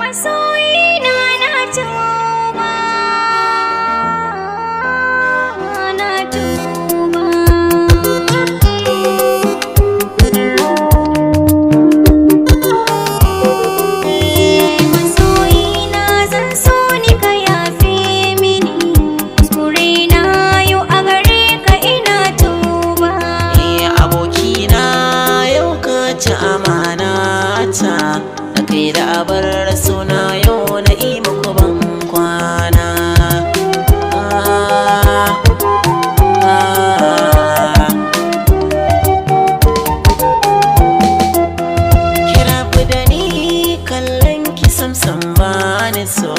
Masoyina, na tuba, na tuba. Masoyina, zan so ni ka yafe mini kuskure na yau, a gare ka ina tuba. Eh, abokina, yau ka ci amana ta, da kai da abar suna yau na yi muku ban kwana. Ah, ah. Ki rabu da ni, kallon ki samsam ba ni so.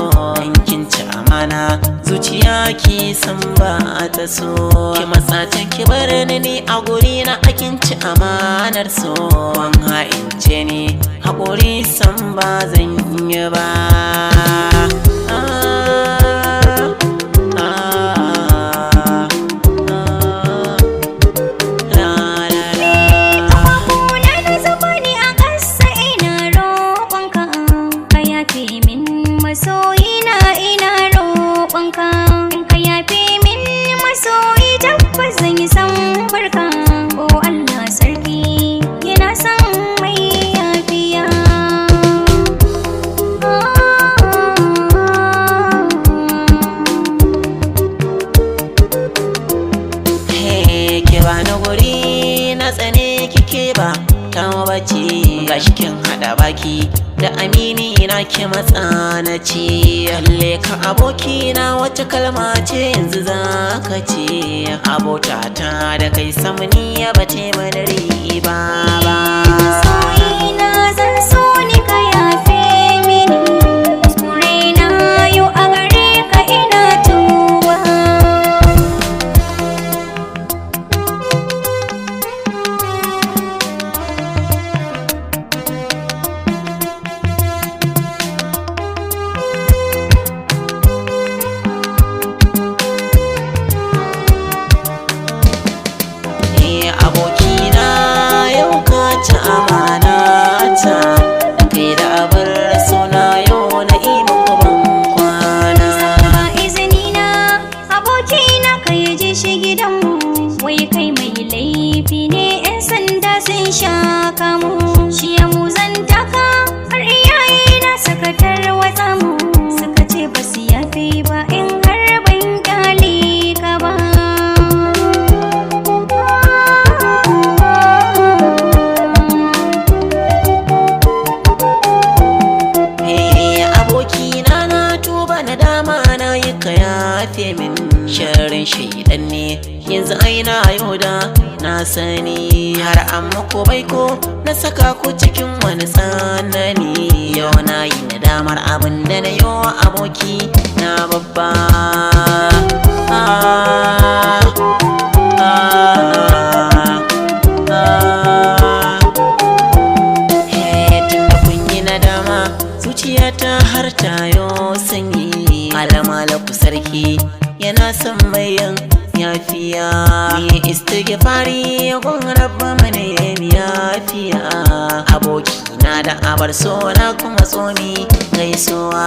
In kin ci amana, zuciya ki san ba ta so. Ki matsa can ki bar ni, ni a guri na akin ci amanar so. Wan ha'ince ni, haƙuri san ba zan yi ba. Ah, ah, ah. La, la, la. Kafafuna na zuba ni a ƙasa, ina roƙonka ka yafe min. Masoyina, ina roƙonka, in ka yafe min, masoyi, tabbas zan yi san barka. Oh Allah sarki yana son mai yafiya. Hey, ke ba na guri, na tsane kike, ba ta bace. Gashi kin hada baki da amini na, ki matsa na ce. Kalle ka aboki na, wata kalma ce yanzu za ka ce? Abota ta da kai samni ya bace mana riba ba. Masoyina, zan so ni ka yafe mini kuskure na yau, a gare ka ina tuba. Eh, abokina, yau ka ci amana ta, da kai da abar suna yau na yi muku ban kwana. Ba izini na, abokina, ka je shi gidanmu, wai kai mai laifi ne, 'yan sanda sun sha kamu. Shi ya muzanta ka har iyaye na suka tarwatsa mu, suka ce ba su yafe ba in har ban kyale ka ba. Hey, abokina, na tuba, na dama na yi, ka yafe min. Sharrin shaidan ne, yanzu ai na yau da na sani. Har an muku baiko na saka ku cikin wani tsanani. Yau na yi nadamar abin da na yi wa aboki na babba. Ah, ah, ah. Tunda kun yi nadama, zuciyata har tayo sanyi. Alamala ku sarki yana son bayan yafiya. Ni istighfari gun rabba mana yafiya. Aboki na da abar so na kuma tsomi gaisuwa.